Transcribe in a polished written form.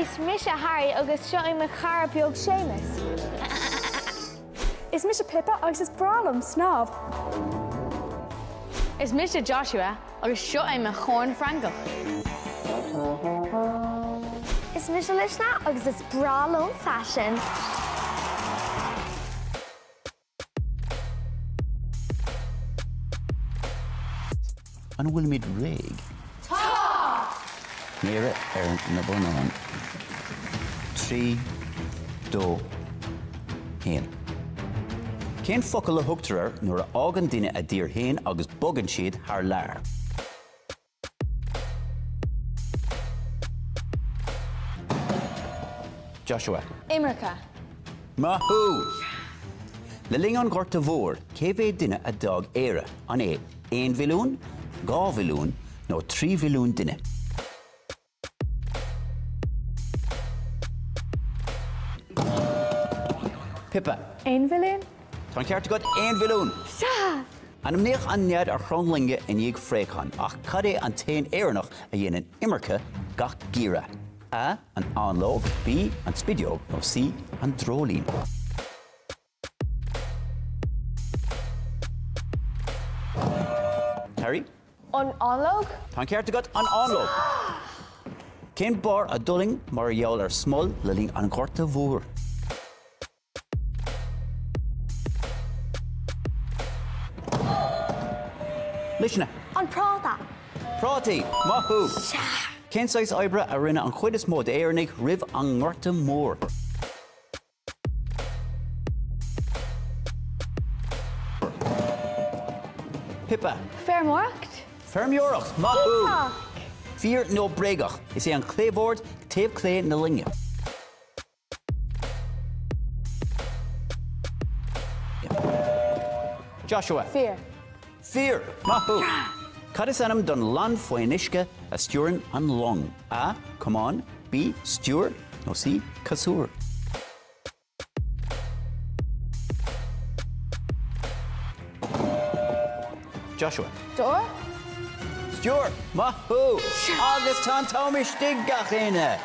Is mise Harry agus seo é mo chara beag Séamus. Is mise Pippa agus is breá liom snámh. Is mise Joshua agus seo é mo chorn Francach. Is mise Luisne agus is breá liom faisean. An bhfuilimid réidh? Tá! Méara ar na bonnáin. 3, 2, 1. Cén focal a thugtar air nuair a fhágann duine a dtír féin agus bogann siad thar lear? Joshua. Imirce. Maith thú! Le linn an Ghorta Mhóir, cé mhéad duine a d'fhág Éire? An é 1 mhilliún, 2 mhilliún nó 3 mhilliún duine? Pippa. 1 mhilliún? Tá an ceart agat, 1 mhilliún! Sea! Ainmníodh an nead ar chró na loinge i ndiaidh phréacháin, ach cad é an t-éan Éireannach a dhéanann imirce gach geimhreadh? A, An fháinleog, B, An spideog nó C, An dreoilín? Harry? An fháinleog? Tá an ceart agat, an fháinleog! Cén barr a d'fhulaing mar gheall ar smol le linn an Ghorta Mhóir? Luisne. An práta. Prátaí! Maith thú! Sea! Cén saghas oibre a rinne an chuid is mó d'Éireannaigh roimh an nGorta Mór? Pippa. Feirmeoireacht? Feirmeoireacht! Maith thú! Iontach! Fíor nó bréagach, is é an clébhord taobh clé na loinge. Joshua. Fíor. Fíor! Maith thú! Cad is ainm don lann faoin uisce a stiúrann an long? A. Camán B. Stiúir nó C. Casúr? Joshua. Stiúir? Stiúir! Maith thú! Agus tá an t-am istigh, gach éinne!